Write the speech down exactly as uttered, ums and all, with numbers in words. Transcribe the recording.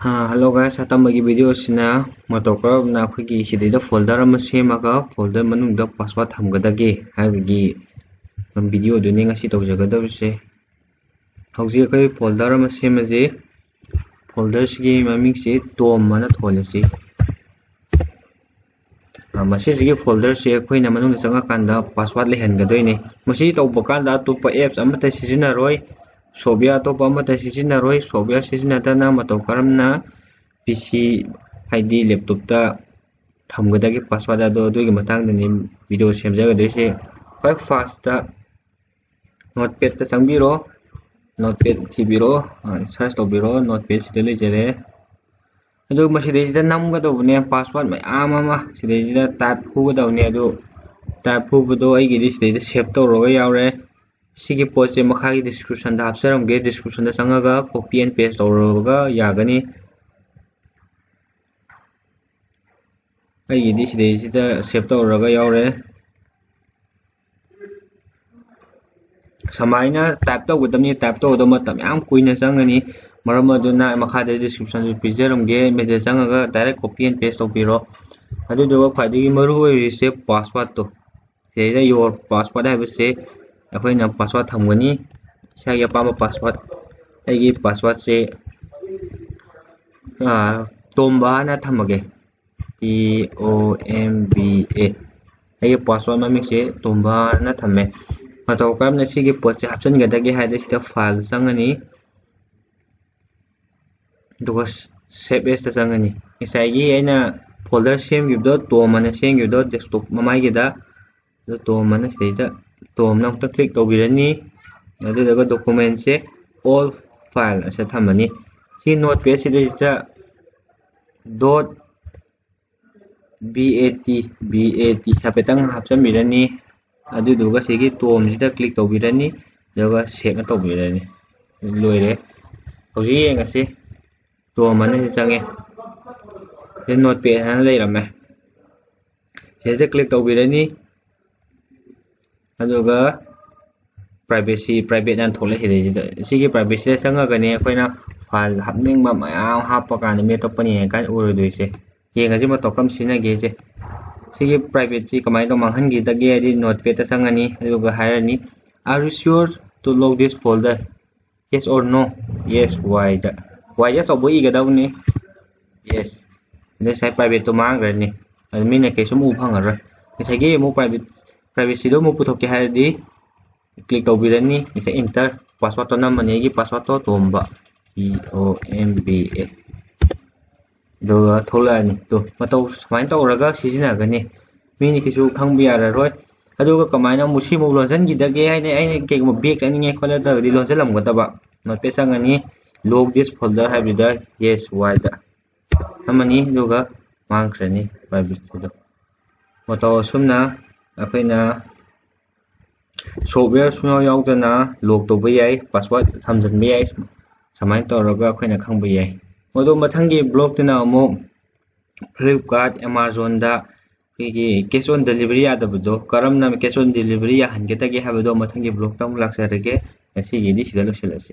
Hello guys, ꯑꯇꯝꯕꯒꯤ video ꯑꯁꯤꯅ ꯃꯇꯧ ꯀꯔꯝꯅ ꯑꯩꯈꯣꯏꯒꯤ ꯁꯤꯗꯩꯗ folder ꯑꯃ ꯁꯦꯝꯃꯒ folder ꯃꯅꯨꯡꯗ password ꯊꯝꯒꯗꯒꯦ ꯍꯥꯏꯕꯒꯤ video ꯑꯗꯨꯅꯤ ꯉꯁꯤ ꯇꯧꯖꯒꯗꯕꯁꯦ꯫ ꯍꯧꯖꯤꯛ ꯑꯩꯈꯣꯏ folder ꯑꯃ ꯁꯦꯝꯃꯁꯤ꯫ Folder ꯁꯤꯒꯤ ꯃꯃꯤꯡꯁꯤ Tom ꯑꯅ ꯊꯣꯜꯂꯁꯤ꯫ ꯃꯁꯤꯁꯤꯒꯤ folder ꯁꯤ ꯑꯩꯈꯣꯏꯅ ꯃꯅꯨꯡꯗ ꯆꯪꯉꯀꯥꯟꯗ password ꯂꯩꯍꯟꯒꯗꯣꯏꯅꯤ꯫ ꯃꯁꯤ ꯇꯧꯕ ꯀꯥꯟꯗ ꯑꯇꯣꯞꯄ apps ꯑꯃꯠꯇ ꯁꯤꯖꯤꯟꯅꯔꯣꯏ, software ꯑꯇꯣꯞꯄ ꯑꯃꯠꯇ ꯁꯤꯖꯤꯟꯅꯔꯣꯏ꯫ Software ꯁꯤꯖꯤꯟꯅꯗꯅ ꯃꯇꯧ ꯀꯔꯝꯅ PC ꯍꯥꯏꯗꯤ laptop ꯇ ꯊꯝꯒꯗꯒꯦ password ꯑꯗꯣ, ꯑꯗꯨꯒꯤ ꯃꯇꯥꯡꯗꯅꯤ video ꯁꯦꯝꯖꯒꯗꯣꯏꯁꯦ꯫ ꯈ꯭ꯋꯥꯏ first ꯇ notepad ꯇ ꯆꯪꯕꯤꯔꯣ, notepad ꯊꯤꯕꯤꯔꯣ, search ꯇꯧꯕꯤꯔꯣ, notepad ꯁꯤꯗ ꯂꯩꯖꯔꯦ꯫ ꯑꯗꯨ ꯃꯁꯤꯗꯩꯁꯤꯗ ꯅꯝꯒꯗꯧꯕꯅꯦ password ꯃꯌꯥꯝ ꯑꯃ꯫ ꯁꯤꯗꯩꯁꯤꯗ type ꯐꯨꯒꯗꯧꯅꯦ꯫ ꯑꯗꯨ type ꯐꯨꯕꯗꯣ ꯑꯩꯒꯤꯗꯤ ꯁꯤꯗꯩꯗ save ꯇꯧꯔꯒ ꯌꯥꯎꯔꯦ꯫ ꯁꯤꯒꯤ ꯄꯣꯠꯁꯦ ꯃꯈꯥꯒꯤ description ꯗ ꯍꯥꯞꯆꯔꯝꯒꯦ꯫ Description ꯗ ꯆꯪꯉꯒ copy and paste ꯇꯧꯔꯒ ꯌꯥꯒꯅꯤ꯫ ꯑꯩꯒꯤꯗꯤ ꯁꯤꯗꯩꯁꯤꯗ save ꯇꯧꯔꯒ ꯌꯥꯎꯔꯦ꯫ ꯁꯨꯃꯥꯏꯅ type ꯇꯧꯒꯗꯕꯅꯤ꯫ Type ꯇꯧꯕꯗ ꯃꯇꯝ ꯌꯥꯝ ꯀꯨꯏꯅ ꯆꯪꯒꯅꯤ꯫ ꯃꯔꯝ ꯑꯗꯨꯅ ꯃꯈꯥꯗ description ꯁꯨ ꯄꯤꯖꯔꯝꯒꯦ, ꯃꯗꯨꯗ ꯆꯪꯉꯒ direct copy and paste ꯇꯧꯕꯤꯔꯣ꯫ ꯑꯗꯨꯗꯨꯒ ꯈ꯭ꯋꯥꯏꯗꯒꯤ ꯃꯔꯨ ꯑꯣꯏꯔꯤꯁꯦ password ꯇꯣ꯫ ꯁꯤꯗꯩꯗ your password ꯍꯥꯏꯕꯁꯦ ꯑꯩꯈꯣꯏꯅ password ꯊꯝꯒꯅꯤ, ꯏꯁꯥꯒꯤ ꯑꯄꯥꯝꯕ password꯫ ꯑꯩꯒꯤ password ꯁꯦ ꯇꯣꯝꯕ ꯍꯥꯏꯅ ꯊꯝꯃꯒꯦ꯫ T O M B A꯫ ꯑꯩꯒꯤ password ꯃꯃꯤꯡꯁꯦ ꯇꯣꯝꯕ ꯍꯥꯏꯅ ꯊꯝꯃꯦ꯫ ꯃꯇꯧ ꯀꯔꯝꯅ ꯁꯤꯒꯤ ꯄꯣꯠꯁꯦ ꯍꯥꯞꯆꯤꯟꯒꯗꯒꯦ ꯍꯥꯏꯗꯤ ꯁꯤꯗ file ꯆꯪꯉꯅꯤ, ꯑꯗꯨꯒ save as ꯇ ꯆꯪꯉꯅꯤ꯫ ꯉꯁꯥꯏꯒꯤ ꯑꯩꯅ folder ꯁꯦꯝꯈꯤꯕꯗꯣ, Tom ꯑꯅ ꯁꯦꯝꯈꯤꯕꯗꯣ desktop ꯃꯃꯥꯏꯒꯤꯗ, ꯑꯗꯨ Tom ꯑꯅ ꯁꯤꯗꯩꯗ Tom ꯅ ꯑꯃꯨꯛꯇ click ꯇꯧꯕꯤꯔꯅꯤ꯫ ꯑꯗꯨꯗꯨꯒ document ꯁꯦ all file ꯑꯁꯤꯗ ꯊꯝꯃꯅꯤ꯫ ꯁꯤ notepad ꯁꯤꯗꯩꯁꯤꯗ dot B A T, B A T ꯍꯥꯏꯐꯦꯠꯇꯪ ꯍꯥꯞꯆꯤꯟꯕꯤꯔꯅꯤ꯫ ꯑꯗꯨꯗꯨꯒ ꯁꯤꯒꯤ Tom ꯁꯤꯗ click ꯇꯧꯕꯤꯔꯅꯤ, ꯑꯗꯨꯒ save ꯇꯧꯕꯤꯔꯅꯤ꯫ ꯂꯣꯏꯔꯦ꯫ ꯍꯧꯖꯤꯛ ꯌꯦꯡꯉꯁꯤ꯫ Tom ꯑꯅ ꯁꯤ ꯆꯪꯉꯦ꯫ ꯁꯤ notepad ꯍꯥꯏꯅ ꯂꯩꯔꯝꯃꯦ꯫ ꯁꯤꯗ click ꯇꯧꯕꯤꯔꯅꯤ꯫ ꯑꯗꯨꯒ privacy, private ꯍꯥꯏꯅ ꯊꯣꯛꯂꯛꯏ ꯁꯤꯗꯩꯁꯤꯗ꯫ ꯁꯤꯒꯤ privacy ꯗ ꯆꯪꯉꯒꯅꯤ ꯑꯩꯈꯣꯏꯅ ꯐꯥꯏꯜ ꯍꯥꯞꯅꯤꯡꯕ ꯃꯌꯥꯝ ꯍꯥꯞꯄ ꯀꯥꯟꯗ ꯃꯤ ꯑꯇꯣꯞꯄꯅ ꯌꯦꯡꯉꯀꯥꯟꯗ ꯎꯔꯣꯏꯗꯣꯏꯁꯦ꯫ ꯌꯦꯡꯉꯁꯤ ꯃꯇꯧ ꯀꯔꯝ ꯁꯤꯖꯤꯟꯅꯒꯦꯁꯦ꯫ ꯁꯤꯒꯤ ꯄ꯭ꯔꯥꯏꯚꯦꯠꯁꯤ ꯀꯃꯥꯏꯅ ꯇꯧ ꯃꯥꯡꯍꯟꯈꯤꯗꯒꯦ ꯍꯥꯏꯗꯤ ꯅꯣꯠꯄꯦꯗꯇ ꯆꯪꯉꯅꯤ, ꯑꯗꯨꯒ ꯍꯥꯏꯔꯅꯤ, "Are you sure to lock this folder? Yes or no?" Yes, ꯋꯥꯏꯗ꯫ ꯋꯥꯏꯗ ꯑꯆꯧꯕ ꯏꯒꯗꯕꯅꯤ꯫ Yes꯫ ꯑꯗꯩ ꯉꯁꯥꯏ ꯄ꯭ꯔꯥꯏꯚꯦꯠꯇꯣ ꯃꯥꯡꯈ꯭ꯔꯅꯤ꯫ ꯑꯗꯨ ꯃꯤꯅ ꯀꯩꯁꯨꯝ ꯎ ꯐꯪꯉꯔꯣꯏ꯫ ꯉꯁꯥꯏꯒꯤ ꯑꯃꯨꯛ ꯄ꯭ꯔꯥꯏꯚꯦꯠ, ꯄ꯭ꯔꯥꯏꯚꯦꯠꯁꯤꯗꯣ ꯑꯃꯨꯛ ꯄꯨꯊꯣꯛꯀꯦ ꯍꯥꯏꯔꯗꯤ ꯀ꯭ꯂꯤꯛ ꯇꯧꯕꯤꯔꯅꯤ꯫ ꯉꯁꯥꯏ ꯏꯟꯇꯔ ꯄꯥꯁꯋꯥꯔꯗꯇꯣ ꯅꯝꯃꯅꯤ꯫ ꯑꯩꯒꯤ ꯄꯥꯁꯋꯥꯔꯗꯇꯣ ꯇꯣꯝꯕ, ꯇꯤ ꯑꯣ ꯑꯦꯝ ꯕꯤ ꯑꯦ꯫ ꯑꯗꯨꯒ ꯊꯣꯛꯂꯛꯑꯅꯤ꯫ ꯇꯣ, ꯃꯇꯧ ꯁꯨꯃꯥꯏꯅ ꯇꯧꯔꯒ ꯁꯤꯖꯤꯟꯅꯒꯅꯤ꯫ ꯃꯤꯅ ꯀꯩꯁꯨ ꯈꯪꯕ ꯌꯥꯔꯔꯣꯏ꯫ ꯑꯗꯨꯒ ꯀꯃꯥꯏꯅ ꯑꯃꯨꯛ ꯁꯤꯃꯨꯛ ꯂꯣꯟꯁꯤꯟꯈꯤꯗꯒꯦ ꯍꯥꯏꯅ ꯑꯩꯅ ꯀꯩꯒꯨꯝꯕ ꯕꯦꯛ ꯆꯠꯅꯤꯡꯉꯦ ꯈꯣꯠꯂꯦ ꯇꯧꯔꯗꯤ ꯂꯣꯟꯁꯤꯜꯂꯝꯒꯗꯕ꯫ ꯅꯣꯠꯄꯦꯗ ꯆꯪꯉꯅꯤ, "Lock this folder" ꯍꯥꯏꯕꯗꯨꯗ ꯌꯦꯁ ꯋꯥꯏꯗ ꯊꯝꯃꯅꯤ, ꯑꯗꯨꯒ ꯃꯥꯡꯈ꯭ꯔꯅꯤ ꯄ꯭ꯔꯥꯏꯚꯦꯠꯁꯤꯗꯣ꯫ ꯃꯇꯧ ꯑꯁꯨꯝꯅ ꯑꯩꯈꯣꯏꯅ ꯁꯣꯞꯋꯦꯌꯔ ꯁꯨꯡꯌꯥꯎ ꯌꯥꯎꯗꯅ ꯂꯣꯛ ꯇꯧꯕ ꯌꯥꯏ, ꯄꯥꯁꯋꯥꯔꯗ ꯊꯝꯖꯤꯟꯕ ꯌꯥꯏ꯫ ꯁꯨꯃꯥꯏꯅ ꯇꯧꯔꯒ ꯑꯩꯈꯣꯏꯅ ꯈꯪꯕ ꯌꯥꯏ꯫ ꯑꯗꯣ ꯃꯊꯪꯒꯤ ꯕ꯭ꯂꯣꯛꯇꯨꯅ ꯑꯃꯨꯛ ꯐ꯭ꯂꯤꯞꯀꯥꯔꯠ, ꯑꯦꯃꯥꯖꯣꯟꯗ ꯑꯩꯈꯣꯏꯒꯤ cash on delivery ꯌꯥꯗꯕꯗꯣ, ꯀꯔꯝꯅ cash on delivery ꯌꯥꯍꯟꯒꯗꯒꯦ ꯍꯥꯏꯕꯗꯣ ꯃꯊꯪꯒꯤ ꯕ꯭ꯂꯣꯛꯇ ꯑꯃꯨꯛ ꯂꯥꯛꯆꯔꯒꯦ꯫ ꯉꯁꯤꯒꯤꯗꯤ ꯁꯤꯗ ꯂꯣꯏꯁꯤꯜꯂꯁꯤ꯫